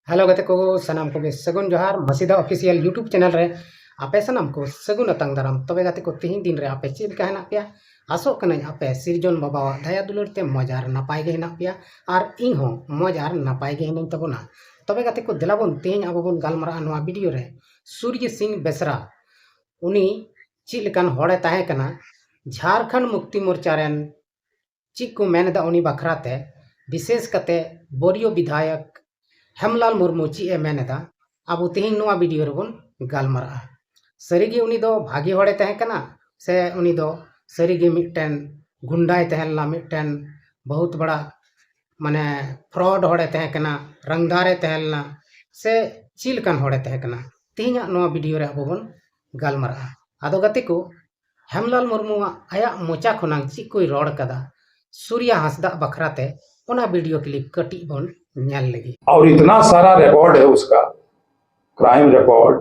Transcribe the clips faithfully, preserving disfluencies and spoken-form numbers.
Hello ᱜᱟᱛᱮ ᱠᱚ, ᱥᱟᱱᱟᱢ ᱠᱚᱜᱮ ᱥᱟᱹᱜᱩᱱ ᱡᱚᱦᱟᱨ᱾ ᱢᱟᱹᱥᱤᱫᱟ ᱚᱯᱷᱤᱥᱤᱭᱟᱞ YouTube ᱪᱮᱱᱮᱞ ᱨᱮ ᱟᱯᱮ ᱥᱟᱱᱟᱢ ᱠᱚ ᱥᱟᱹᱜᱩᱱ ᱟᱛᱟᱝ ᱫᱟᱨᱟᱢ᱾ ᱛᱚᱵᱮ ᱜᱟᱛᱮ ᱠᱚ, ᱛᱤᱦᱤᱧ ᱫᱤᱱ ᱨᱮ ᱟᱯᱮ ᱪᱮᱫ ᱞᱮᱠᱟ ᱦᱮᱱᱟᱜ ᱯᱮᱭᱟ? ᱟᱥᱚᱜ ᱠᱟᱹᱱᱟᱹᱧ ᱟᱯᱮ ᱥᱤᱨᱡᱚᱱ ᱵᱟᱵᱟᱣᱟᱜ ᱫᱟᱭᱟ ᱫᱩᱞᱟᱹᱲ ᱛᱮ ᱢᱚᱡᱽ ᱟᱨ ᱱᱟᱯᱟᱭ ᱜᱮ ᱦᱮᱱᱟᱜ ᱯᱮᱭᱟ, ᱟᱨ ᱤᱧ ᱦᱚᱸ ᱢᱚᱡᱽ ᱟᱨ ᱱᱟᱯᱟᱭ ᱜᱮ ᱦᱮᱱᱟᱹᱧ ᱛᱟᱵᱚᱱᱟ᱾ ᱛᱚᱵᱮ ᱜᱟᱛᱮ ᱠᱚ, ᱫᱮᱞᱟ ᱵᱚᱱ ᱛᱮᱦᱮᱧ ᱟᱵᱚ ᱵᱚᱱ ᱜᱟᱞᱢᱟᱨᱟᱜᱼᱟ ᱱᱚᱣᱟ ᱵᱷᱤᱰᱤᱭᱳ ᱨᱮ ᱥᱩᱨᱡᱤᱛ ᱥᱤᱝ ᱵᱮᱥᱨᱟ, ᱩᱱᱤ ᱪᱮᱫ ᱞᱮᱠᱟᱱ ᱦᱚᱲᱮ ᱛᱟᱦᱮᱸ ᱠᱟᱱᱟ, ᱡᱷᱟᱨᱠᱷᱚᱸᱰ ᱢᱩᱠᱛᱤ ᱢᱳᱨᱪᱟ ᱨᱮᱱ ᱪᱮᱫ ᱠᱚ ᱢᱮᱱ ᱮᱫᱟ ᱩᱱᱤ ᱵᱟᱠᱷᱨᱟ ᱛᱮ, ᱵᱤᱥᱮᱥ ᱠᱟᱛᱮ ᱵᱚᱨᱤᱭᱚ ᱵᱤᱫᱷᱟᱭᱚᱠ ᱦᱮᱢᱞᱟᱞ ᱢᱩᱨᱢᱩ ᱪᱮᱫ ᱮ ᱢᱮᱱ ᱮᱫᱟ, ᱟᱵᱚ ᱛᱮᱦᱮᱧ ᱱᱚᱣᱟ ᱵᱷᱤᱰᱤᱭᱳ ᱨᱮᱵᱚᱱ ᱜᱟᱞᱢᱟᱨᱟᱜᱼᱟ᱾ ᱥᱟᱹᱨᱤᱜᱮ ᱩᱱᱤ ᱫᱚ ᱵᱷᱟᱜᱮ ᱦᱚᱲᱮ ᱛᱟᱦᱮᱸ ᱠᱟᱱᱟ, ᱥᱮ ᱩᱱᱤ ᱫᱚ ᱥᱟᱹᱨᱤᱜᱮ ᱢᱤᱫᱴᱮᱱ ᱜᱩᱱᱰᱟᱭ ᱛᱟᱦᱮᱸ ᱞᱮᱱᱟ, ᱢᱤᱫᱴᱮᱱ ᱵᱚᱦᱩᱛ ᱵᱟᱲᱟ ᱢᱟᱱᱮ ᱯᱷᱨᱚᱰ ᱦᱚᱲᱮ ᱛᱟᱦᱮᱸ ᱠᱟᱱᱟ, ᱨᱟᱝᱫᱟᱨᱮ ᱛᱟᱦᱮᱸ ᱞᱮᱱᱟ, ᱥᱮ ᱪᱮᱫ ᱞᱮᱠᱟᱱ ᱦᱚᱲᱮ ᱛᱟᱦᱮᱸ ᱠᱟᱱᱟ? ᱛᱮᱦᱮᱧᱟᱜ ᱱᱚᱣᱟ ᱵᱷᱤᱰᱤᱭᱳ ᱨᱮ ᱟᱵᱚ ᱵᱚᱱ ᱜᱟᱞᱢᱟᱨᱟᱜᱼᱟ᱾ ᱟᱫᱚ ᱜᱟᱛᱮ ᱠᱚ, ᱦᱮᱢᱞᱟᱞ ᱢᱩᱨᱢᱩᱣᱟᱜ ᱟᱭᱟᱜ ᱢᱚᱪᱟ ᱠᱷᱚᱱᱟᱝ ᱪᱮᱫ ᱠᱚᱭ ᱨᱚᱲ ᱠᱟᱫᱟ ᱥᱩᱨᱭᱟ ᱦᱟᱸᱥᱫᱟᱜ ᱵᱟᱠᱷᱨᱟ ᱛᱮ, ᱚᱱᱟ ᱵᱷᱤᱰᱤᱭᱳ ᱠᱞᱤᱯ ᱠᱟᱹᱴᱤᱡ ᱵᱚᱱ ᱧᱮᱞ ᱞᱮᱜᱮ᱾ और इतना सारा रिकॉर्ड है उसका, क्राइम रिकॉर्ड,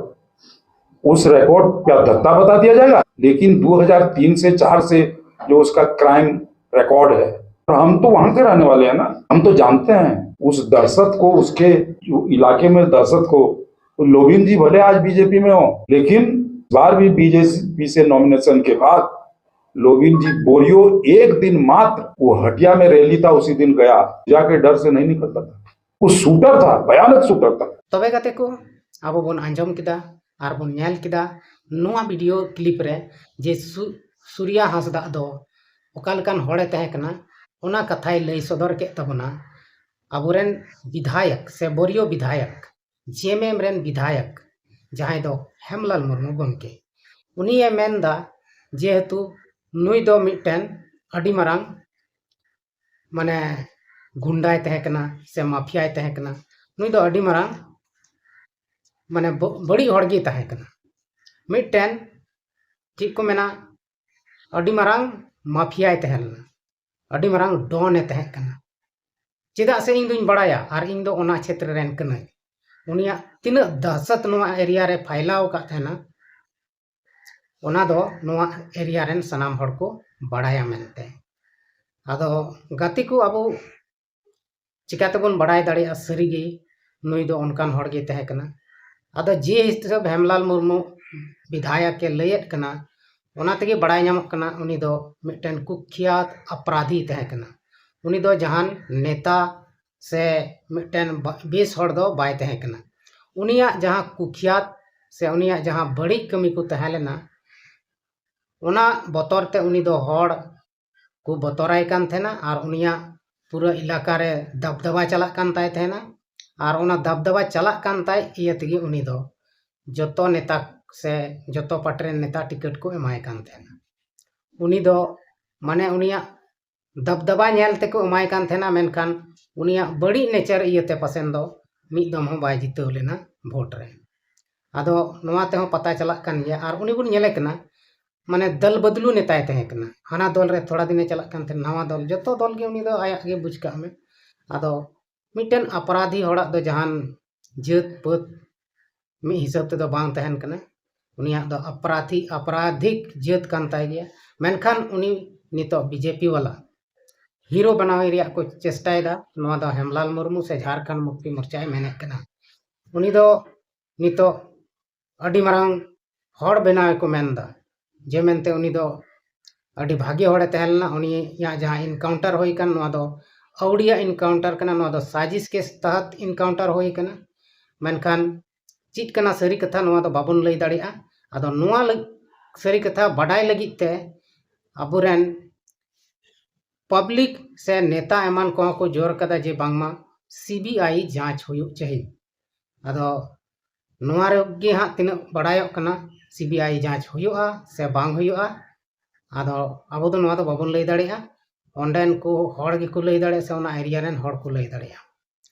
उस रिकॉर्ड का धत्ता बता दिया जाएगा। लेकिन दो हज़ार तीन से चार से जो उसका क्राइम रिकॉर्ड है, और हम तो वहां के रहने वाले हैं ना, हम तो जानते हैं उस दहशत को, उसके इलाके में दहशत को। तो लोबिन जी भले आज बीजेपी में हो, लेकिन इस बार भी बीजेपी से नॉमिनेशन के बाद लोबिन जी बोरियो एक दिन मात्र, वो हटिया में रैली था, उसी दिन गया, जाके डर से नहीं निकलता था। वो शूटर था, भयानक शूटर था। ᱛᱚᱵᱮ ᱜᱟᱛᱮ ᱠᱚ, ᱟᱵᱚ ᱵᱚᱱ ᱟᱸᱡᱚᱢ ᱠᱮᱫᱟ ᱟᱨ ᱵᱚᱱ ᱧᱮᱞ ᱠᱮᱫᱟ ᱱᱚᱣᱟ ᱵᱷᱤᱰᱤᱭᱳ ᱠᱞᱤᱯ ᱨᱮ ᱡᱮ ᱥᱩ-, ᱥᱩᱨᱭᱟ ᱦᱟᱸᱥᱫᱟᱜ ᱫᱚ ᱚᱠᱟ ᱞᱮᱠᱟᱱ ᱦᱚᱲᱮ ᱛᱟᱦᱮᱸ ᱠᱟᱱᱟ, ᱚᱱᱟ ᱠᱟᱛᱷᱟᱭ ᱞᱟᱹᱭ ᱥᱚᱫᱚᱨ ᱠᱮᱫ ᱛᱟᱵᱚᱱᱟ ᱟᱵᱚᱨᱮᱱ ᱵᱤᱫᱷᱟᱭᱚᱠ ᱥᱮ ᱵᱚᱨᱤᱭᱚ ᱵᱤᱫᱷᱟᱭᱚᱠ, ᱡᱮᱢᱮᱢ ᱨᱮᱱ ᱵᱤᱫᱷᱟᱭᱚᱠ, ᱡᱟᱦᱟᱸᱭ ᱫᱚ ᱦᱮᱢᱞᱟᱞ ᱢᱩᱨᱢᱩ ᱜᱚᱢᱠᱮ᱾ ᱩᱱᱤᱭᱮ ᱢᱮᱱᱫᱟ, ᱡᱮᱦᱮᱛᱩ ᱱᱩᱭ ᱫᱚ ᱢᱤᱫᱴᱮᱱ ᱟᱹᱰᱤ ᱢᱟᱨᱟᱝ ᱢᱟᱱᱮ ᱜᱩᱱᱰᱟᱭ ᱛᱟᱦᱮᱸ ᱠᱟᱱᱟ ᱥᱮ ᱢᱟᱯᱷᱤᱭᱟᱭ ᱛᱟᱦᱮᱸ ᱠᱟᱱᱟ, ᱱᱩᱭ ᱫᱚ ᱟᱹᱰᱤ ᱢᱟᱨᱟᱝ ᱢᱟᱱᱮ ᱵᱟᱹ-, ᱵᱟᱹᱲᱤᱡ ᱦᱚᱲ ᱜᱮᱭ ᱛᱟᱦᱮᱸ ᱠᱟᱱᱟ᱾ ᱢᱤᱫᱴᱮᱱ ᱪᱮᱫ ᱠᱚ ᱢᱮᱱᱟ, ᱟᱹᱰᱤ ᱢᱟᱨᱟᱝ ᱢᱟᱯᱷᱤᱭᱟᱭ ᱛᱟᱦᱮᱸ ᱞᱮᱱᱟ, ᱟᱹᱰᱤ ᱢᱟᱨᱟᱝ ᱰᱚᱱᱮ ᱛᱟᱦᱮᱸ ᱠᱟᱱᱟ᱾ ᱪᱮᱫᱟᱜ ᱥᱮ ᱤᱧ ᱫᱩᱧ ᱵᱟᱲᱟᱭᱟ ᱟᱨ ᱤᱧ ᱫᱚ ᱚᱱᱟ ᱪᱷᱮᱛᱨᱚ ᱨᱮᱱ ᱠᱟᱹᱱᱟᱹᱧ᱾ ᱩᱱᱤᱭᱟᱜ ᱛᱤᱱᱟᱹᱜ ᱫᱟᱦᱥᱚᱛ ᱱᱚᱣᱟ ᱮᱨᱤᱭᱟ ᱨᱮ ᱯᱷᱟᱭᱞᱟᱣ ᱟᱠᱟᱫ ᱛᱟᱦᱮᱱᱟ, ᱚᱱᱟ ᱫᱚ ᱱᱚᱣᱟ ᱮᱨᱤᱭᱟ ᱨᱮᱱ ᱥᱟᱱᱟᱢ ᱦᱚᱲ ᱠᱚ ᱵᱟᱲᱟᱭᱟ ᱢᱮᱱᱛᱮ᱾ ᱟᱫᱚ ᱜᱟᱛᱮ ᱠᱚ, ᱟᱵᱚ ᱪᱤᱠᱟᱹ ᱛᱮᱵᱚᱱ ᱵᱟᱲᱟᱭ ᱫᱟᱲᱮᱭᱟᱜᱼᱟ ᱥᱟᱹᱨᱤᱜᱮ ᱱᱩᱭ ᱫᱚ ᱚᱱᱠᱟᱱ ᱦᱚᱲ ᱜᱮ ᱛᱟᱦᱮᱸ ᱠᱟᱱᱟ᱾ ᱟᱫᱚ ᱡᱮ ᱦᱤᱥᱟᱹᱵ ᱦᱮᱢᱞᱟᱞ ᱢᱩᱨᱢᱩ ᱵᱤᱫᱷᱟᱭᱚᱠ ᱮ ᱞᱟᱹᱭᱮᱫ ᱠᱟᱱᱟ, ᱚᱱᱟ ᱛᱮᱜᱮ ᱵᱟᱲᱟᱭ ᱧᱟᱢᱚᱜ ᱠᱟᱱᱟ ᱩᱱᱤ ᱫᱚ ᱢᱤᱫᱴᱮᱱ ᱠᱩᱠᱷᱭᱟᱛ ᱟᱯᱨᱟᱫᱷᱤ ᱛᱟᱦᱮᱸ ᱠᱟᱱᱟ᱾ ᱩᱱᱤ ᱫᱚ ᱡᱟᱦᱟᱱ ᱱᱮᱛᱟ ᱥᱮ ᱢᱤᱫᱴᱮᱱ ᱵᱟ- ᱵᱮᱥ ᱦᱚᱲ ᱫᱚ ᱵᱟᱭ ᱛᱟᱦᱮᱸ ᱠᱟᱱᱟ᱾ ᱩᱱᱤᱭᱟᱜ ᱡᱟᱦᱟᱸ ᱠᱩᱠᱷᱭᱟᱛ ᱥᱮ ᱩᱱᱤᱭᱟᱜ ᱡᱟᱦᱟᱸ ᱵᱟᱹᱲᱤᱡ ᱠᱟᱹᱢᱤ ᱠᱚ ᱛᱟᱦᱮᱸ ᱞᱮᱱᱟ, ᱚᱱᱟ ᱵᱚᱛᱚᱨ ᱛᱮ ᱩᱱᱤ ᱫᱚ ᱦᱚᱲ ᱠᱚ ᱵᱚᱛᱚᱨᱟᱭ ᱠᱟᱱ ᱛᱟᱦᱮᱱᱟ ᱟᱨ ᱩᱱᱤᱭᱟᱜ ᱯᱩᱨᱟᱹ ᱮᱞᱟᱠᱟ ᱨᱮ ᱫᱟᱵᱫᱟᱵᱟ ᱪᱟᱞᱟᱜ ᱠᱟᱱ ᱛᱟᱭ ᱛᱟᱦᱮᱱᱟ᱾ ᱟᱨ ᱚᱱᱟ ᱫᱟᱵᱫᱟᱵᱟ ᱪᱟᱞᱟᱜ ᱠᱟᱱ ᱛᱟᱭ ᱤᱭᱟᱹ ᱛᱮᱜᱮ ᱩᱱᱤ ᱫᱚ ᱡᱚᱛᱚ ᱱᱮᱛᱟ ᱥᱮ ᱡᱚᱛᱚ ᱯᱟᱨᱴᱤ ᱨᱮᱱ ᱱᱮᱛᱟ ᱴᱤᱠᱤᱴ ᱠᱚ ᱮᱢᱟᱭ ᱠᱟᱱ ᱛᱟᱦᱮᱱᱟ᱾ ᱩᱱᱤ ᱫᱚ ᱢᱟᱱᱮ ᱩᱱᱤᱭᱟᱜ ᱫᱟᱵᱫᱟᱵᱟ ᱧᱮᱞ ᱛᱮᱠᱚ ᱮᱢᱟᱭ ᱠᱟᱱ ᱛᱟᱦᱮᱱᱟ, ᱢᱮᱱᱠᱷᱟᱱ ᱩᱱᱤᱭᱟᱜ ᱵᱟᱹᱲᱤᱡ ᱱᱮᱪᱟᱨ ᱤᱭᱟᱹᱛᱮ ᱯᱟᱥᱮᱱ ᱫᱚ ᱢᱤᱫ ᱫᱚᱢ ᱦᱚᱸ ᱵᱟᱭ ᱡᱤᱛᱟᱹᱣ ᱞᱮᱱᱟ ᱵᱷᱳᱴ ᱨᱮ᱾ ᱟᱫᱚ ᱱᱚᱣᱟ ᱛᱮᱦᱚᱸ ᱯᱟᱛᱟ ᱪᱟᱞᱟᱜ ᱠᱟᱱ ᱜᱮᱭᱟ᱾ ᱟᱨ ᱩᱱᱤ ᱵᱚᱱ ᱧᱮᱞᱮ ᱠᱟᱱᱟ, ᱢᱟᱱᱮ ᱫᱚᱞ ᱵᱚᱫᱞᱩ ᱱᱮᱛᱟᱭ ᱛᱟᱦᱮᱸ ᱠᱟᱱᱟ᱾ ᱦᱟᱱᱟ ᱫᱚᱞ ᱨᱮ ᱛᱷᱚᱲᱟ ᱫᱤᱱᱮ ᱪᱟᱞᱟᱜ ᱠᱟᱱ ᱛᱟᱦᱮᱸᱱᱟ, ᱱᱟᱣᱟ ᱫᱚᱞ, ᱡᱚᱛᱚ ᱫᱚᱞ ᱜᱮ ᱩᱱᱤ ᱫᱚ ᱟᱭᱟᱜ ᱜᱮ ᱵᱩᱡᱽ ᱠᱟᱜ ᱢᱮ᱾ ᱟᱫᱚ ᱢᱤᱫᱴᱮᱱ ᱟᱯᱨᱟᱫᱷᱤ ᱦᱚᱲᱟᱜ ᱫᱚ ᱡᱟᱦᱟᱱ ᱡᱟᱹᱛ ᱯᱟᱹᱛ ᱢᱤᱫ ᱦᱤᱥᱟᱹᱵ ᱛᱮᱫᱚ ᱵᱟᱝ ᱛᱟᱦᱮᱱ ᱠᱟᱱᱟ᱾ ᱩᱱᱤᱭᱟᱜ ᱫᱚ ᱟᱯᱨᱟᱫᱷᱤ, ᱟᱯᱨᱟᱫᱷᱤᱠ ᱡᱟᱹᱛ ᱠᱟᱱ ᱛᱟᱭ ᱜᱮᱭᱟ᱾ ᱢᱮᱱᱠᱷᱟᱱ ᱩᱱᱤ ᱱᱤᱛᱚᱜ ᱵᱤᱡᱮᱯᱤ ᱵᱟᱞᱟ ᱦᱤᱨᱳ ᱵᱮᱱᱟᱣ ᱨᱮᱭᱟᱜ ᱠᱚ ᱪᱮᱥᱴᱟᱭᱮᱫᱟ᱾ ᱱᱚᱣᱟ ᱫᱚ ᱦᱮᱢᱞᱟᱞ ᱢᱩᱨᱢᱩ ᱥᱮ ᱡᱷᱟᱲᱠᱷᱚᱸᱰ ᱢᱩᱠᱛᱤ ᱢᱳᱨᱪᱟᱭ ᱢᱮᱱᱮᱫ ᱠᱟᱱᱟ᱾ ᱩᱱᱤ ᱫᱚ ᱱᱤᱛᱚᱜ ᱟᱹᱰᱤ ᱢᱟᱨᱟᱝ ᱦᱚᱲ ᱵᱮᱱᱟᱣ ᱠᱚ ᱢᱮᱱᱫᱟ, ᱡᱮ ᱢᱮᱱᱛᱮ ᱩᱱᱤ ᱫᱚ ᱟᱹᱰᱤ ᱵᱷᱟᱜᱮ ᱦᱚᱲᱮ ᱛᱟᱦᱮᱸ ᱞᱮᱱᱟ᱾ ᱩᱱᱤᱭᱟᱜ ᱡᱟᱦᱟᱸ ᱤᱱᱠᱟᱣᱩᱱᱴᱟᱨ ᱦᱩᱭ ᱠᱟᱱ, ᱱᱚᱣᱟ ᱫᱚ ᱟᱹᱣᱲᱤᱭᱟᱜ ᱤᱱᱠᱟᱣᱩᱱᱴᱟᱨ ᱠᱟᱱᱟ, ᱱᱚᱣᱟ ᱫᱚ ᱥᱟᱡᱤᱥ ᱠᱮ ᱛᱟᱦᱟᱛ ᱤᱱᱠᱟᱣᱩᱱᱴᱟᱨ ᱦᱩᱭ ᱠᱟᱱᱟ᱾ ᱢᱮᱱᱠᱷᱟᱱ ᱪᱮᱫ ᱠᱟᱱᱟ ᱥᱟᱹᱨᱤ ᱠᱟᱛᱷᱟ, ᱱᱚᱣᱟ ᱫᱚ ᱵᱟᱵᱚᱱ ᱞᱟᱹᱭ ᱫᱟᱲᱮᱭᱟᱜᱼᱟ᱾ ᱟᱫᱚ ᱱᱚᱣᱟ ᱞᱟᱹᱜ- ᱥᱟᱹᱨᱤ ᱠᱟᱛᱷᱟ ᱵᱟᱰᱟᱭ ᱞᱟᱹᱜᱤᱫ ᱛᱮ ᱟᱵᱚᱨᱮᱱ ᱯᱟᱵᱽᱞᱤᱠ ᱥᱮ ᱱᱮᱛᱟ ᱮᱢᱟᱱ ᱠᱚᱦᱚᱸ ᱠᱚ ᱡᱳᱨ ᱠᱟᱫᱟ ᱡᱮ ᱵᱟᱝᱢᱟ ᱥᱤᱵᱤᱟᱭ ᱡᱟᱸᱪ ᱦᱩᱭᱩᱜ ᱪᱟᱹᱦᱤ᱾ ᱟᱫᱚ ᱱᱚᱣᱟ ᱨᱮᱜᱮ ᱦᱟᱸᱜ ᱛᱤᱱᱟᱹᱜ ᱵᱟᱲᱟᱭᱚᱜ ᱠᱟᱱᱟ, ᱥᱤᱵᱤᱟᱭ ᱡᱟᱸᱪ ᱦᱩᱭᱩᱜᱼᱟ ᱥᱮ ᱵᱟᱝ ᱦᱩᱭᱩᱜᱼᱟ, ᱟᱫᱚ ᱟᱵᱚ ᱫᱚ ᱱᱚᱣᱟ ᱫᱚ ᱵᱟᱵᱚᱱ ᱞᱟᱹᱭ ᱫᱟᱲᱮᱭᱟᱜᱼᱟ᱾ ᱚᱸᱰᱮᱱ ᱠᱚ ᱦᱚᱲ ᱜᱮᱠᱚ ᱞᱟᱹᱭ ᱫᱟᱲᱮᱭᱟᱜᱼᱟ ᱥᱮ ᱚᱱᱟ ᱮᱨᱤᱭᱟ ᱨᱮᱱ ᱦᱚᱲ ᱠᱚ ᱞᱟᱹᱭ ᱫᱟᱲᱮᱭᱟᱜᱼᱟ᱾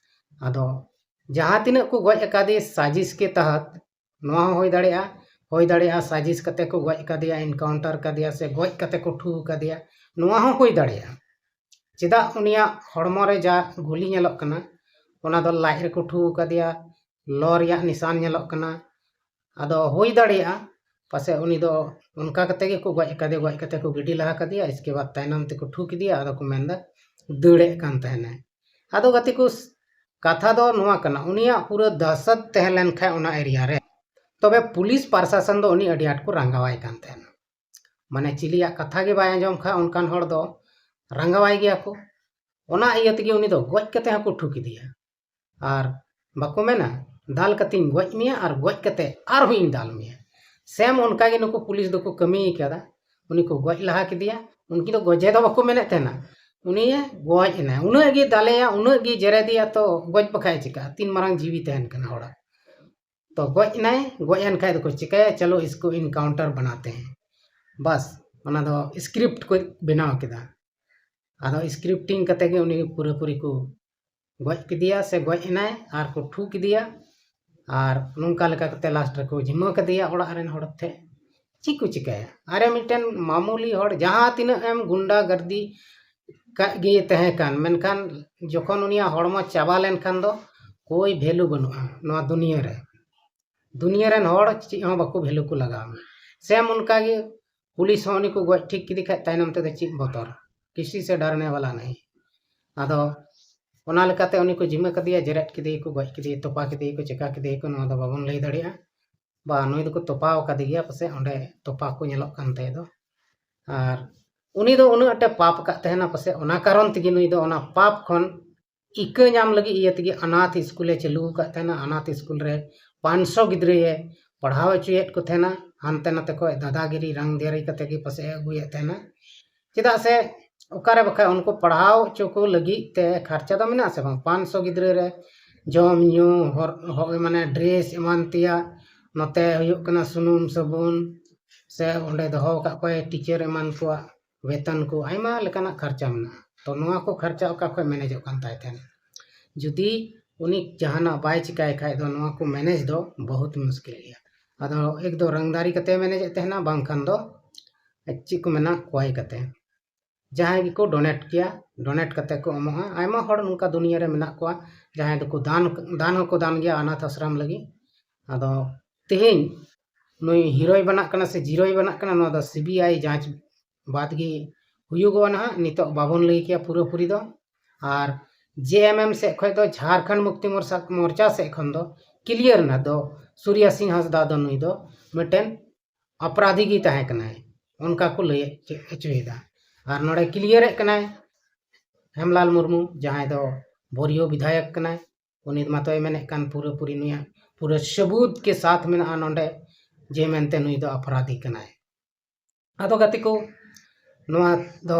ᱟᱫᱚ ᱡᱟᱦᱟᱸ ᱛᱤᱱᱟᱹᱜ ᱠᱚ ᱜᱚᱡ ᱟᱠᱟᱫᱮ ᱥᱟᱡᱤᱥ ᱠᱮ ᱛᱟᱦᱟᱛ, ᱱᱚᱣᱟ ᱦᱚᱸ ᱦᱩᱭ ᱫᱟᱲᱮᱭᱟᱜᱼᱟ, ᱦᱩᱭ ᱫᱟᱲᱮᱭᱟᱜᱼᱟ ᱥᱟᱡᱤᱥ ᱠᱟᱛᱮ ᱠᱚ ᱜᱚᱡ ᱟᱠᱟᱫᱮᱭᱟ, ᱮᱱᱠᱟᱣᱩᱱᱴᱟᱨ ᱠᱟᱫᱮᱭᱟ ᱥᱮ ᱜᱚᱡ ᱠᱟᱛᱮ ᱠᱚ ᱴᱷᱩ ᱟᱠᱟᱫᱮᱭᱟ, ᱱᱚᱣᱟ ᱦᱚᱸ ᱦᱩᱭ ᱫᱟᱲᱮᱭᱟᱜᱼᱟ᱾ ᱪᱮᱫᱟᱜ ᱩᱱᱤᱭᱟᱜ ᱦᱚᱲᱢᱚ ᱨᱮ ᱡᱟ ᱜᱩᱞᱤ ᱧᱮᱞᱚᱜ ᱠᱟᱱᱟ, ᱚᱱᱟ ᱫᱚ ᱞᱟᱡ ᱨᱮᱠᱚ ᱴᱷᱩ ᱟᱠᱟᱫᱮᱭᱟ, ᱞᱚ ᱨᱮᱭᱟᱜ ᱱᱤᱥᱟᱱ ᱧᱮᱞᱚᱜ ᱠᱟᱱᱟ᱾ ᱟᱫᱚ ᱦᱩᱭ ᱫᱟᱲᱮᱭᱟᱜᱼᱟ ᱯᱟᱥᱮᱡ ᱩᱱᱤ ᱫᱚ ᱚᱱᱠᱟ ᱠᱟᱛᱮ ᱜᱮᱠᱚ ᱜᱚᱡ ᱟᱠᱟᱫᱮᱭᱟ, ᱜᱚᱡ ᱠᱟᱛᱮ ᱠᱚ ᱜᱤᱰᱤ ᱞᱟᱦᱟ ᱠᱟᱫᱮᱭᱟ, ᱤᱥᱠᱮ ᱵᱟᱫ ᱛᱟᱭᱱᱚᱢ ᱛᱮᱠᱚ ᱴᱷᱩ ᱠᱮᱫᱮᱭᱟ, ᱟᱫᱚ ᱠᱚ ᱢᱮᱱᱫᱟ ᱫᱟᱹᱲᱮᱫ ᱠᱟᱱ ᱛᱟᱦᱮᱱᱟᱭ᱾ ᱟᱫᱚ ᱜᱟᱛᱮ ᱠᱚ, ᱠᱟᱛᱷᱟ ᱫᱚ ᱱᱚᱣᱟ ᱠᱟᱱᱟ, ᱩᱱᱤᱭᱟᱜ ᱯᱩᱨᱟᱹ ᱫᱟᱦᱥᱟᱛ ᱛᱟᱦᱮᱸ ᱞᱮᱱ ᱠᱷᱟᱡ ᱚᱱᱟ ᱮᱨᱤᱭᱟ ᱨᱮ, ᱛᱚᱵᱮ ᱯᱩᱞᱤᱥ ᱯᱨᱚᱥᱟᱥᱚᱱ ᱫᱚ ᱩᱱᱤ ᱟᱹᱰᱤ ᱟᱸᱴ ᱠᱚ ᱨᱟᱸᱜᱟᱣᱟᱭ ᱠᱟᱱ ᱛᱟᱦᱮᱱᱟ᱾ ᱢᱟᱱᱮ ᱪᱤᱞᱤᱭᱟᱜ ᱠᱟᱛᱷᱟ ᱜᱮ ᱵᱟᱭ ᱟᱸᱡᱚᱢ ᱠᱷᱟᱡ ᱚᱱᱠᱟᱱ ᱦᱚᱲ ᱫᱚ ᱨᱟᱸᱜᱟᱣᱟᱭ ᱜᱮᱭᱟ ᱠᱚ᱾ ᱚᱱᱟ ᱤᱭᱟᱹ ᱛᱮᱜᱮ ᱩᱱᱤ ᱫᱚ ᱜᱚᱡ ᱠᱟᱛᱮ ᱦᱚᱸᱠᱚ ᱴᱷᱩ ᱠᱮᱫᱮᱭᱟ᱾ ᱟᱨ ᱵᱟᱠᱚ ᱢᱮᱱᱟ, ᱫᱟᱞ ᱠᱟᱛᱮᱧ ᱜᱚᱡ ᱢᱮᱭᱟ ᱟᱨ ᱜᱚᱡ ᱠᱟᱛᱮ ᱟᱨᱦᱚᱸ ᱤᱧ ᱫᱟᱞ ᱢᱮᱭᱟ᱾ ᱥᱮᱢ ᱚᱱᱠᱟ ᱜᱮ ᱱᱩᱠᱩ ᱯᱩᱞᱤᱥ ᱫᱚᱠᱚ ᱠᱟᱹᱢᱤ ᱠᱟᱫᱟ᱾ ᱩᱱᱤ ᱠᱚ ᱜᱚᱡ ᱞᱟᱦᱟ ᱠᱮᱫᱮᱭᱟ᱾ ᱩᱱᱠᱤᱱ ᱫᱚ ᱜᱚᱡᱮ ᱫᱚ ᱵᱟᱠᱚ ᱢᱮᱱᱮᱫ ᱛᱟᱦᱮᱱᱟ, ᱩᱱᱤᱭᱮ ᱜᱚᱡ ᱮᱱᱟ᱾ ᱩᱱᱟᱹᱜ ᱜᱮ ᱫᱟᱞᱮᱭᱟ, ᱩᱱᱟᱹᱜ ᱜᱮ ᱡᱮᱨᱮᱫᱮᱭᱟ, ᱛᱚ ᱜᱚᱡ ᱵᱟᱠᱷᱟᱡ ᱪᱤᱠᱟᱹᱜᱼᱟ? ᱛᱤᱱ ᱢᱟᱨᱟᱝ ᱡᱤᱣᱤ ᱛᱟᱦᱮᱱ ᱠᱟᱱᱟ ᱦᱚᱲᱟᱜ᱾ ᱛᱚ ᱜᱚᱡ ᱮᱱᱟᱭ, ᱜᱚᱡ ᱮᱱ ᱠᱷᱟᱡ ᱫᱚᱠᱚ ᱪᱤᱠᱟᱹᱭᱟ? ᱪᱚᱞᱚ ᱤᱥᱠᱳ ᱤᱱᱠᱟᱣᱩᱱᱴᱟᱨ ᱵᱟᱱᱟᱛᱮ ᱦᱮᱸ᱾ ᱵᱟᱥ, ᱚᱱᱟ ᱫᱚ ᱥᱠᱨᱤᱯᱴ ᱠᱚ ᱵᱮᱱᱟᱣ ᱠᱮᱫᱟ᱾ ᱟᱫᱚ ᱥᱠᱨᱤᱯᱴᱤᱝ ᱠᱟᱛᱮ ᱜᱮ ᱩᱱᱤ ᱯᱩᱨᱟᱹᱯᱩᱨᱤ ᱠᱚ ᱜᱚᱡ ᱠᱮᱫᱮᱭᱟ ᱥᱮ ᱜᱚᱡ ᱮᱱᱟᱭ ᱟᱨ ᱠᱚ ᱴᱷᱩ ᱠᱮᱫᱮᱭᱟ᱾ ᱟᱨ ᱱᱚᱝᱠᱟ ᱞᱮᱠᱟ ᱠᱟᱛᱮ ᱞᱟᱥᱴ ᱨᱮᱠᱚ ᱡᱤᱢᱟᱹ ᱠᱮᱫᱮᱭᱟ ᱚᱲᱟᱜ ᱨᱮᱱ ᱦᱚᱲ ᱴᱷᱮᱡ᱾ ᱪᱮᱫ ᱠᱚ ᱪᱤᱠᱟᱹᱭᱟ? ᱟᱨᱮ ᱢᱤᱫᱴᱮᱱ ᱢᱟᱢᱩᱞᱤ ᱦᱚᱲ, ᱡᱟᱦᱟᱸ ᱛᱤᱱᱟᱹᱜ ᱮᱢ ᱜᱩᱱᱰᱟ ᱜᱟᱨᱫᱤ ᱠᱟᱜ ᱜᱮ ᱛᱟᱦᱮᱸ ᱠᱟᱱ, ᱢᱮᱱᱠᱷᱟᱱ ᱡᱚᱠᱷᱚᱱ ᱩᱱᱤᱭᱟᱜ ᱦᱚᱲᱢᱚ ᱪᱟᱵᱟ ᱞᱮᱱᱠᱷᱟᱱ ᱫᱚ ᱠᱳᱭ ᱵᱷᱮᱞᱩ ᱵᱟᱹᱱᱩᱜᱼᱟ ᱱᱚᱣᱟ ᱫᱩᱱᱤᱭᱟᱹ ᱨᱮ᱾ ᱫᱩᱱᱤᱭᱟᱹ ᱨᱮᱱ ᱦᱚᱲ ᱪᱮᱫ ᱦᱚᱸ ᱵᱟᱠᱚ ᱵᱷᱮᱞᱩ ᱠᱚ ᱞᱟᱜᱟᱣ ᱢᱮ᱾ ᱥᱮᱢ ᱚᱱᱠᱟ ᱜᱮ ᱯᱩᱞᱤᱥ ᱦᱚᱸ ᱩᱱᱤ ᱠᱚ ᱜᱚᱡ ᱴᱷᱤᱠ ᱠᱮᱫᱮ ᱠᱷᱟᱡ ᱛᱟᱭᱱᱚᱢ ᱛᱮᱫᱚ ᱪᱮᱫ ᱵᱚᱛᱚᱨ, ᱠᱤᱥᱤ ᱥᱮ ᱰᱟᱨᱱᱮ ᱣᱟᱞᱟ ᱱᱟᱦᱤ᱾ ᱟᱫᱚ ᱚᱱᱟ ᱞᱮᱠᱟᱛᱮ ᱩᱱᱤ ᱠᱚ ᱡᱤᱢᱟᱹ ᱠᱮᱫᱮᱭᱟ, ᱡᱮᱨᱮᱫ ᱠᱮᱫᱮᱭᱟ ᱠᱚ, ᱜᱚᱡ ᱠᱮᱫᱮᱭᱟ, ᱛᱚᱯᱟ ᱠᱮᱫᱮᱭᱟ ᱠᱚ, ᱪᱮᱠᱟ ᱠᱮᱫᱮᱭᱟ ᱠᱚ, ᱱᱚᱣᱟ ᱫᱚ ᱵᱟᱵᱚᱱ ᱞᱟᱹᱭ ᱫᱟᱲᱮᱭᱟᱜᱼᱟ᱾ ᱵᱟ, ᱱᱩᱭ ᱫᱚᱠᱚ ᱛᱚᱯᱟᱣ ᱠᱟᱫᱮ ᱜᱮᱭᱟ ᱯᱟᱥᱮᱡ, ᱚᱸᱰᱮ ᱛᱚᱯᱟ ᱠᱚ ᱧᱮᱞᱚᱜ ᱠᱟᱱ ᱛᱟᱭ ᱫᱚ᱾ ᱟᱨ ᱩᱱᱤ ᱫᱚ ᱩᱱᱟᱹᱜ ᱟᱸᱴᱮ ᱯᱟᱯ ᱟᱠᱟᱫ ᱛᱟᱦᱮᱱᱟ ᱯᱟᱥᱮᱡ, ᱚᱱᱟ ᱠᱟᱨᱚᱱ ᱛᱮᱜᱮ ᱱᱩᱭ ᱫᱚ ᱚᱱᱟ ᱯᱟᱯ ᱠᱷᱚᱱ ᱤᱠᱟᱹ ᱧᱟᱢ ᱞᱟᱹᱜᱤᱫ ᱤᱭᱟᱹ ᱛᱮᱜᱮ ᱚᱱᱟᱛᱷ ᱥᱠᱩᱞᱮ ᱪᱟᱹᱞᱩ ᱟᱠᱟᱫ ᱛᱟᱦᱮᱱᱟ᱾ ᱚᱱᱟᱛᱷ ᱥᱠᱩᱞ ᱨᱮ ᱯᱟᱸᱪᱥᱚ ᱜᱤᱫᱽᱨᱟᱹᱭ ᱯᱟᱲᱦᱟᱣ ᱦᱚᱪᱚᱭᱮᱫ ᱠᱚ ᱛᱟᱦᱮᱱᱟ᱾ ᱦᱟᱱᱛᱮ ᱱᱟᱛᱮ ᱠᱷᱚᱱ ᱫᱟᱫᱟᱜᱤᱨᱤ ᱨᱟᱝᱫᱤᱭᱟᱹᱨᱤ ᱠᱟᱛᱮ ᱜᱮ ᱯᱟᱥᱮᱡ ᱮ ᱟᱹᱜᱩᱭᱮᱫ ᱛᱟᱦᱮᱱᱟ᱾ ᱪᱮᱫᱟᱜ ᱥᱮ ᱚᱠᱟᱨᱮ ᱵᱟᱠᱷᱟᱡ ᱩᱱᱠᱩ ᱯᱟᱲᱦᱟᱣ ᱦᱚᱪᱚ ᱠᱚ ᱞᱟᱹᱜᱤᱫ ᱛᱮ ᱠᱷᱚᱨᱪᱟ ᱫᱚ ᱢᱮᱱᱟᱜ ᱥᱮ ᱵᱟᱝ? ᱯᱟᱸᱪᱥᱚ ᱜᱤᱫᱽᱨᱟᱹ ᱨᱮ ᱡᱚᱢ ᱧᱩ, ᱦᱚᱨ-, ᱦᱚ-, ᱢᱟᱱᱮ ᱰᱨᱮᱥ ᱮᱢᱟᱱ ᱛᱮᱭᱟᱜ, ᱱᱚᱛᱮ ᱦᱩᱭᱩᱜ ᱠᱟᱱᱟ ᱥᱩᱱᱩᱢ ᱥᱟᱵᱚᱱ, ᱥᱮ ᱚᱸᱰᱮ ᱫᱚᱦᱚ ᱟᱠᱟᱫ ᱠᱚᱣᱟᱭ ᱴᱤᱪᱟᱨ ᱮᱢᱟᱱ ᱠᱚᱣᱟᱜ ᱵᱮᱛᱚᱱ ᱠᱚ, ᱟᱭᱢᱟ ᱞᱮᱠᱟᱱᱟᱜ ᱠᱷᱚᱨᱪᱟ ᱢᱮᱱᱟᱜᱼᱟ᱾ ᱛᱚ ᱱᱚᱣᱟ ᱠᱚ ᱠᱷᱚᱨᱪᱟ ᱚᱠᱟ ᱠᱷᱚᱱ ᱢᱮᱱᱮᱡᱚᱜ ᱠᱟᱱ ᱛᱟᱭ ᱛᱟᱦᱮᱱᱟ? ᱡᱩᱫᱤ ᱩᱱᱤ ᱡᱟᱦᱟᱱᱟᱜ ᱵᱟᱭ ᱪᱤᱠᱟᱭ ᱠᱷᱟᱡ ᱫᱚ ᱱᱚᱣᱟ ᱠᱚ ᱢᱮᱱᱮᱡᱽ ᱫᱚ ᱵᱚᱦᱩᱛ ᱢᱩᱥᱠᱤᱞ ᱜᱮᱭᱟ᱾ ᱟᱫᱚ ᱮᱠ ᱫᱚ ᱨᱟᱝᱫᱟᱨᱤ ᱠᱟᱛᱮ ᱢᱮᱱᱮᱡᱮᱫ ᱛᱟᱦᱮᱱᱟ, ᱵᱟᱝᱠᱷᱟᱱ ᱫᱚ ᱪᱮᱫ ᱠᱚ ᱢᱮᱱᱟ, ᱠᱚᱭ ᱠᱟᱛᱮ᱾ ᱡᱟᱦᱟᱸᱭ ᱜᱮᱠᱚ ᱰᱚᱱᱮᱴ ᱜᱮᱭᱟ, ᱰᱚᱱᱮᱴ ᱠᱟᱛᱮ ᱠᱚ ᱮᱢᱚᱜᱼᱟ᱾ ᱟᱭᱢᱟ ᱦᱚᱲ ᱱᱚᱝᱠᱟ ᱫᱩᱱᱤᱭᱟᱹ ᱨᱮ ᱢᱮᱱᱟᱜ ᱠᱚᱣᱟ, ᱡᱟᱦᱟᱸᱭ ᱫᱚᱠᱚ ᱫᱟᱱ, ᱫᱟᱱ ᱦᱚᱸᱠᱚ ᱫᱟᱱ ᱜᱮᱭᱟ ᱚᱱᱟᱛᱷ ᱟᱥᱨᱚᱢ ᱞᱟᱹᱜᱤᱫ᱾ ᱟᱫᱚ ᱛᱮᱦᱮᱧ ᱱᱩᱭ ᱦᱤᱨᱳᱭ ᱵᱮᱱᱟᱜ ᱠᱟᱱᱟ ᱥᱮ ᱡᱤᱨᱳᱭ ᱵᱮᱱᱟᱜ ᱠᱟᱱᱟ, ᱱᱚᱣᱟ ᱫᱚ ᱥᱤ ᱵᱤ ᱟᱭ ᱡᱟᱸᱪ ᱵᱟᱫᱽ ᱜᱮ ᱦᱩᱭᱩᱜᱚᱜᱼᱟ ᱱᱟᱦᱟᱜ᱾ ᱱᱤᱛᱚᱜ ᱵᱟᱵᱚᱱ ᱞᱟᱹᱭ ᱠᱮᱭᱟ ᱯᱩᱨᱟᱹᱯᱩᱨᱤ ᱫᱚ᱾ ᱟᱨ ᱡᱮ ᱮᱢ ᱮᱢ ᱥᱮᱫ ᱠᱷᱚᱱ ᱫᱚ, ᱡᱷᱟᱲᱠᱷᱚᱸᱰ ᱢᱩᱠᱛᱤ ᱢᱳᱨᱪᱟ ᱢᱳᱨᱪᱟ ᱥᱮᱫ ᱠᱷᱚᱱ ᱫᱚ ᱠᱞᱤᱭᱟᱨ ᱮᱱᱟ ᱫᱚ ᱥᱩᱨᱭᱟ ᱥᱤᱝ ᱦᱟᱸᱥᱫᱟ ᱫᱚ ᱱᱩᱭ ᱫᱚ ᱢᱤᱫᱴᱮᱱ ᱟᱯᱨᱟᱫᱷᱤ ᱜᱮ ᱛᱟᱦᱮᱸ ᱠᱟᱱᱟᱭ, ᱚᱱᱠᱟ ᱠᱚ ᱞᱟᱹᱭ ᱦᱚᱪᱚᱭᱮᱫᱟ᱾ ᱟᱨ ᱱᱚᱰᱮ ᱠᱞᱤᱭᱟᱨᱮᱫ ᱠᱟᱱᱟᱭ ᱦᱮᱢᱞᱟᱞ ᱢᱩᱨᱢᱩ, ᱡᱟᱦᱟᱸᱭ ᱫᱚ ᱵᱚᱨᱤᱭᱚ ᱵᱤᱫᱷᱟᱭᱚᱠ ᱠᱟᱱᱟᱭ, ᱩᱱᱤ ᱢᱟᱛᱚᱭ ᱢᱮᱱᱮᱫ ᱠᱟᱱ ᱯᱩᱨᱟᱹᱯᱩᱨᱤ ᱱᱩᱭᱟᱜ ᱯᱩᱨᱟᱹ ᱥᱟᱹᱵᱩᱛ ᱠᱮ ᱥᱟᱛᱷ ᱢᱮᱱᱟᱜᱼᱟ ᱱᱚᱰᱮ, ᱡᱮ ᱢᱮᱱᱛᱮ ᱱᱩᱭ ᱫᱚ ᱟᱯᱨᱟᱫᱷᱤ ᱠᱟᱱᱟᱭ᱾ ᱟᱫᱚ ᱜᱟᱛᱮ ᱠᱚ, ᱱᱚᱣᱟ ᱫᱚ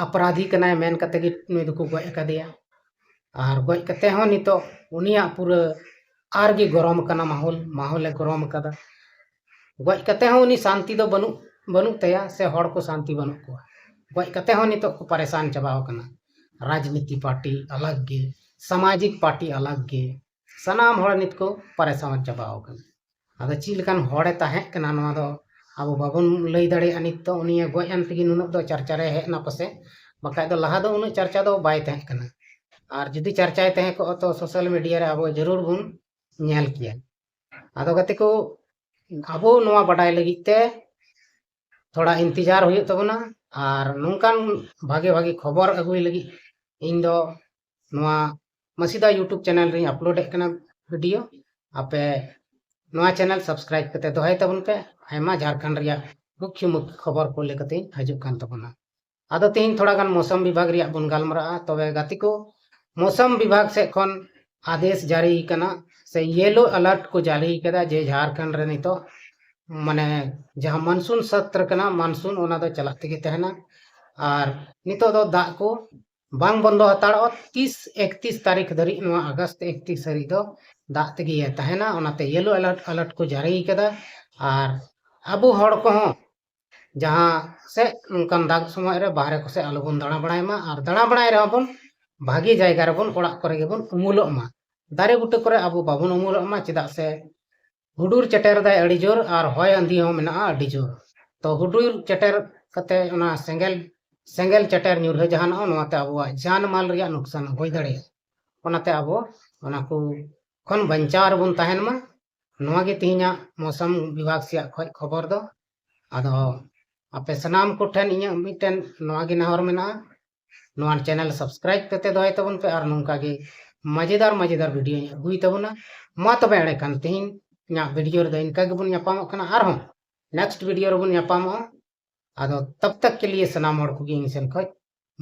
ᱟᱯᱨᱟᱫᱷᱤ ᱠᱟᱱᱟᱭ ᱢᱮᱱ ᱠᱟᱛᱮ ᱜᱮ ᱱᱩᱭ ᱫᱚᱠᱚ ᱜᱚᱡ ᱟᱠᱟᱫᱮᱭᱟ᱾ ᱟᱨ ᱜᱚᱡ ᱠᱟᱛᱮ ᱦᱚᱸ ᱱᱤᱛᱚᱜ ᱩᱱᱤᱭᱟᱜ ᱯᱩᱨᱟᱹ ᱟᱨ ᱜᱮ ᱜᱚᱨᱚᱢ ᱠᱟᱱᱟ, ᱢᱟᱦᱚᱞ, ᱢᱟᱦᱚᱞᱮ ᱜᱚᱨᱚᱢ ᱟᱠᱟᱫᱟ᱾ ᱜᱚᱡ ᱠᱟᱛᱮ ᱦᱚᱸ ᱩᱱᱤ ᱥᱟᱱᱛᱤ ᱫᱚ ᱵᱟᱹᱱᱩᱜ, ᱵᱟᱹᱱᱩᱜ ᱛᱟᱭᱟ, ᱥᱮ ᱦᱚᱲ ᱠᱚ ᱥᱟᱱᱛᱤ ᱵᱟᱹᱱᱩᱜ ᱠᱚᱣᱟ᱾ ᱜᱚᱡ ᱠᱟᱛᱮ ᱦᱚᱸ ᱱᱤᱛᱚᱜ ᱠᱚ ᱯᱟᱨᱮᱥᱟᱱ ᱪᱟᱵᱟᱣ ᱟᱠᱟᱱᱟ᱾ ᱨᱟᱡᱽᱱᱤᱛᱤ ᱯᱟᱨᱴᱤ ᱟᱞᱟᱜᱽ ᱜᱮ, ᱥᱟᱢᱟᱡᱤᱠ ᱯᱟᱨᱴᱤ ᱟᱞᱟᱜᱽ ᱜᱮ, ᱥᱟᱱᱟᱢ ᱦᱚᱲ ᱱᱤᱛ ᱠᱚ ᱯᱟᱨᱮᱥᱟᱱ ᱪᱟᱵᱟᱣ ᱟᱠᱟᱱᱟ᱾ ᱟᱫᱚ ᱪᱮᱫ ᱞᱮᱠᱟᱱ ᱦᱚᱲᱮ ᱛᱟᱦᱮᱸ ᱠᱟᱱᱟ, ᱱᱚᱣᱟ ᱫᱚ ᱟᱵᱚ ᱵᱟᱵᱚᱱ ᱞᱟᱹᱭ ᱫᱟᱲᱮᱭᱟᱜᱼᱟ᱾ ᱱᱤᱛ ᱫᱚ ᱩᱱᱤᱭᱟᱜ ᱜᱚᱡ ᱮᱱ ᱛᱮᱜᱮ ᱱᱩᱱᱟᱹᱜ ᱫᱚ ᱪᱟᱨᱪᱟ ᱨᱮ ᱦᱮᱡ ᱮᱱᱟ ᱯᱟᱥᱮ, ᱵᱟᱠᱷᱟᱡ ᱫᱚ ᱞᱟᱦᱟ ᱫᱚ ᱩᱱᱟᱹᱜ ᱪᱟᱨᱪᱟ ᱫᱚ ᱵᱟᱭ ᱛᱟᱦᱮᱸ ᱠᱟᱱᱟ᱾ ᱟᱨ ᱡᱩᱫᱤ ᱪᱟᱨᱪᱟᱭ ᱛᱟᱦᱮᱸ ᱠᱚᱜᱼᱟ, ᱛᱚ ᱥᱳᱥᱟᱞ ᱢᱤᱰᱤᱭᱟ ᱨᱮ ᱟᱵᱚ ᱡᱟᱹᱨᱩᱲ ᱵᱚᱱ ᱧᱮᱞ ᱠᱮᱭᱟ᱾ ᱟᱫᱚ ᱜᱟᱛᱮ ᱠᱚ, ᱟᱵᱚ ᱱᱚᱣᱟ ᱵᱟᱰᱟᱭ ᱞᱟᱹᱜᱤᱫ ᱛᱮ ᱛᱷᱚᱲᱟ ᱤᱱᱛᱮᱡᱟᱨ ᱦᱩᱭᱩᱜ ᱛᱟᱵᱚᱱᱟ᱾ ᱟᱨ ᱱᱚᱝᱠᱟᱱ ᱵᱷᱟᱜᱮ ᱵᱷᱟᱜᱮ ᱠᱷᱚᱵᱚᱨ ᱟᱹᱜᱩᱭ ᱞᱟᱹᱜᱤᱫ ᱤᱧ ᱫᱚ ᱱᱚᱣᱟ ᱢᱟᱥᱤᱫᱟ YouTube ᱪᱮᱱᱮᱞ ᱨᱤᱧ ᱟᱯᱞᱳᱰᱮᱫ ᱠᱟᱱᱟ ᱵᱷᱤᱰᱤᱭᱳ᱾ ᱟᱯᱮ ᱱᱚᱣᱟ ᱪᱮᱱᱮᱞ ᱥᱟᱵᱥᱠᱨᱟᱭᱤᱵ ᱠᱟᱛᱮ ᱫᱚᱦᱚᱭ ᱛᱟᱵᱚᱱ ᱯᱮ᱾ ᱟᱭᱢᱟ ᱡᱷᱟᱲᱠᱷᱚᱸᱰ ᱨᱮᱭᱟᱜ ᱢᱩᱠᱷᱭᱚ ᱢᱩᱠᱷᱭᱚ ᱠᱷᱚᱵᱚᱨ ᱠᱚ ᱞᱟᱹᱭ ᱠᱟᱛᱮᱧ ᱦᱤᱡᱩᱜ ᱠᱟᱱ ᱛᱟᱵᱚᱱᱟ᱾ ᱟᱫᱚ ᱛᱮᱦᱮᱧ ᱛᱷᱚᱲᱟ ᱜᱟᱱ ᱢᱳᱥᱚᱢ ᱵᱤᱵᱷᱟᱜᱽ ᱨᱮᱭᱟᱜ ᱵᱚᱱ ᱜᱟᱞᱢᱟᱨᱟᱜᱼᱟ᱾ ᱛᱚᱵᱮ ᱜᱟᱛᱮ ᱠᱚ, ᱢᱳᱥᱚᱢ ᱵᱤᱵᱷᱟᱜᱽ ᱥᱮᱫ ᱠᱷᱚᱱ ᱟᱫᱮᱥ ᱡᱟᱹᱨᱤ ᱠᱟᱱᱟ, ᱥᱮ ᱭᱮᱞᱳ ᱟᱞᱟᱨᱴ ᱠᱚ ᱡᱟᱹᱨᱤ ᱠᱟᱫᱟ, ᱡᱮ ᱡᱷᱟᱲᱠᱷᱚᱸᱰ ᱨᱮ ᱱᱤᱛᱚᱜ ᱢᱟᱱᱮ ᱡᱟᱦᱟᱸ ᱢᱟᱱᱥᱩᱱ ᱥᱚᱛᱨᱚ ᱠᱟᱱᱟ, ᱢᱟᱱᱥᱩᱱ ᱚᱱᱟ ᱫᱚ ᱪᱟᱞᱟᱜ ᱛᱮᱜᱮ ᱛᱟᱦᱮᱱᱟ᱾ ᱟᱨ ᱱᱤᱛᱚᱜ ᱫᱚ ᱫᱟᱜ ᱠᱚ ᱵᱟᱝ ᱵᱚᱱᱫᱚ ᱦᱟᱛᱟᱲᱚᱜᱼᱟ᱾ ᱛᱤᱥ ᱮᱠᱛᱤᱥ ᱛᱟᱹᱨᱤᱠᱷ ᱫᱷᱟᱹᱨᱤᱡ, ᱱᱚᱣᱟ ᱟᱜᱚᱥᱴ ᱮᱠᱛᱤᱥ ᱫᱷᱟᱹᱨᱤᱡ ᱫᱚ ᱫᱟᱜ ᱛᱮᱜᱮ ᱛᱟᱦᱮᱱᱟ᱾ ᱚᱱᱟᱛᱮ ᱭᱮᱞᱳ ᱟᱞᱟᱨᱴ, ᱟᱞᱟᱨᱴ ᱠᱚ ᱡᱟᱹᱨᱤ ᱠᱟᱫᱟ᱾ ᱟᱨ ᱟᱵᱚ ᱦᱚᱲ ᱠᱚᱦᱚᱸ ᱡᱟᱦᱟᱸ ᱥᱮᱫ ᱱᱚᱝᱠᱟᱱ ᱫᱟᱜ ᱥᱚᱢᱚᱭ ᱨᱮ ᱵᱟᱦᱨᱮ ᱠᱚᱥᱮᱫ ᱟᱞᱚᱵᱚᱱ ᱫᱟᱬᱟ ᱵᱟᱲᱟᱭ ᱢᱟ, ᱟᱨ ᱫᱟᱬᱟ ᱵᱟᱲᱟᱭ ᱨᱮᱦᱚᱸ ᱵᱚᱱ ᱵᱷᱟᱜᱮ ᱡᱟᱭᱜᱟ ᱨᱮᱵᱚᱱ, ᱚᱲᱟᱜ ᱠᱚᱨᱮ ᱜᱮᱵᱚᱱ ᱩᱢᱩᱞᱚᱜ ᱢᱟ᱾ ᱫᱟᱨᱮ ᱵᱩᱴᱟᱹ ᱠᱚᱨᱮ ᱟᱵᱚ ᱵᱟᱵᱚᱱ ᱩᱢᱩᱞᱚᱜ ᱢᱟ, ᱪᱮᱫᱟᱜ ᱥᱮ ᱦᱩᱰᱩᱨ ᱪᱮᱴᱮᱨ ᱫᱟᱭ ᱟᱹᱰᱤ ᱡᱳᱨ ᱟᱨ ᱦᱚᱭ ᱟᱸᱫᱷᱤ ᱦᱚᱸ ᱢᱮᱱᱟᱜᱼᱟ ᱟᱹᱰᱤ ᱡᱳᱨ᱾ ᱛᱚ ᱦᱩᱰᱩᱨ ᱪᱮᱴᱮᱨ ᱠᱟᱛᱮ ᱚᱱᱟ ᱥᱮᱸᱜᱮᱞ, ᱥᱮᱸᱜᱮᱞ ᱪᱮᱴᱮᱨ ᱧᱩᱨᱦᱟᱹ ᱡᱟᱦᱟᱱᱚᱜᱼᱟ, ᱱᱚᱣᱟᱛᱮ ᱟᱵᱚᱣᱟᱜ ᱡᱟᱱ ᱢᱟᱞ ᱨᱮᱭᱟᱜ ᱱᱩᱠᱥᱟᱱ ᱦᱩᱭ ᱫᱟᱲᱮᱭᱟᱜᱼᱟ᱾ ᱚᱱᱟᱛᱮ ᱟᱵᱚ ᱚᱱᱟ ᱠᱚ ᱠᱷᱚᱱ ᱵᱟᱧᱪᱟᱣ ᱨᱮᱵᱚᱱ ᱛᱟᱦᱮᱱ ᱢᱟ᱾ ᱱᱚᱣᱟ ᱜᱮ ᱛᱮᱦᱮᱧᱟᱜ ᱢᱳᱥᱚᱢ ᱵᱤᱵᱷᱟᱜᱽ ᱥᱮᱭᱟᱜ ᱠᱷᱚᱡ ᱠᱷᱚᱵᱚᱨ ᱫᱚ᱾ ᱟᱫᱚ ᱟᱯᱮ ᱥᱟᱱᱟᱢ ᱠᱚᱴᱷᱮᱱ ᱤᱧᱟᱹᱜ ᱢᱤᱫᱴᱮᱱ ᱱᱚᱣᱟ ᱜᱮ ᱱᱮᱦᱚᱨ ᱢᱮᱱᱟᱜᱼᱟ, ᱱᱚᱣᱟ ᱪᱮᱱᱮᱞ ᱥᱟᱵᱥᱠᱨᱟᱭᱤᱵ ᱠᱟᱛᱮ ᱫᱚᱦᱚᱭ ᱛᱟᱵᱚᱱ ᱯᱮ ᱟᱨ ᱱᱚᱝᱠᱟ ᱜᱮ ᱢᱟᱡᱮᱫᱟᱨ ᱢᱟᱡᱮᱫᱟᱨ ᱵᱷᱤᱰᱤᱭᱳᱧ ᱟᱹᱜᱩᱭ ᱛᱟᱵᱚᱱᱟ᱾ ᱢᱟ ᱛᱚᱵᱮ ᱮᱸᱰᱮᱠᱷᱟᱱ ᱛᱮᱦᱮᱧ ᱤᱧᱟᱹᱜ ᱵᱷᱤᱰᱤᱭᱳ ᱨᱮᱫᱚ ᱤᱱᱠᱟ ᱜᱮᱵᱚᱱ ᱧᱟᱯᱟᱢᱚᱜ ᱠᱟᱱᱟ᱾ ᱟᱨᱦᱚᱸ ᱱᱮᱠᱥᱴ ᱵᱷᱤᱰᱤᱭᱳ ᱨᱮᱵᱚᱱ ᱧᱟᱯᱟᱢᱚᱜᱼᱟ᱾ ᱟᱫᱚ ᱛᱟᱵ ᱛᱟᱠ ᱠᱮ ᱞᱤᱭᱮ ᱥᱟᱱᱟᱢ ᱦᱚᱲ ᱠᱚᱜᱮ ᱤᱧ ᱥᱮᱱ ᱠᱷᱚᱡ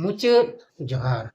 ᱢᱩᱪᱟᱹᱫ ᱡᱚᱦᱟᱨ᱾